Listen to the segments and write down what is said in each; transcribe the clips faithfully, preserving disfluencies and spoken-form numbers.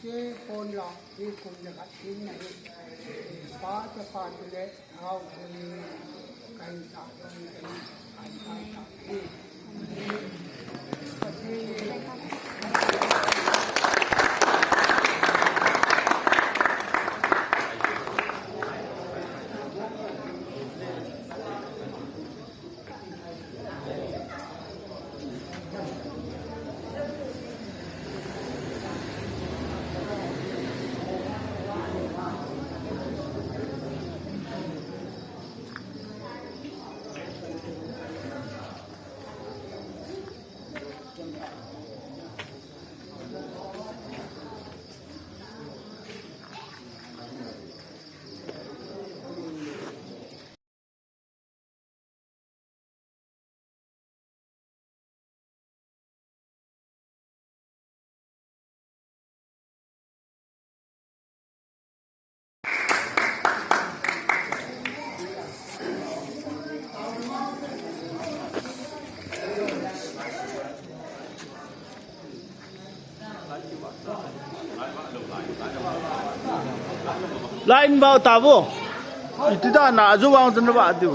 Che pon la hi kum le khat hin na hi. Pa te pa te le hau hin ka hin sa don ka hin ka hin sa hi. Pathen Line bau ta bo. Iti da na aju bang tan ba diu.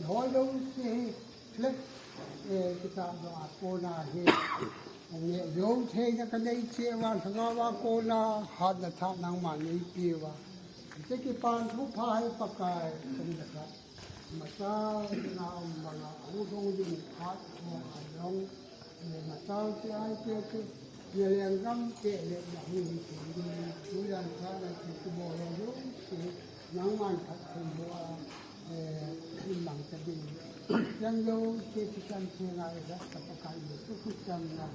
Hoi lo se hi flex, eh, kita do a kona hi. Nge jo thei na ka nei che wa thanga wa kona hat na tha nang ma nei pi wa. Te ki pan thu pha hi Pakai kum da ka. Masa na um ba na u dong ding hat ko a long. Matau te ai te te, ya lenggam te le na hu hi te ni, tu yan sa na te tu bo lo lo, te nang man khat thum bo a, eh, in mang ta ding. Yang lo te ti kan te na e da ta pa kai lo, tu ku chang na.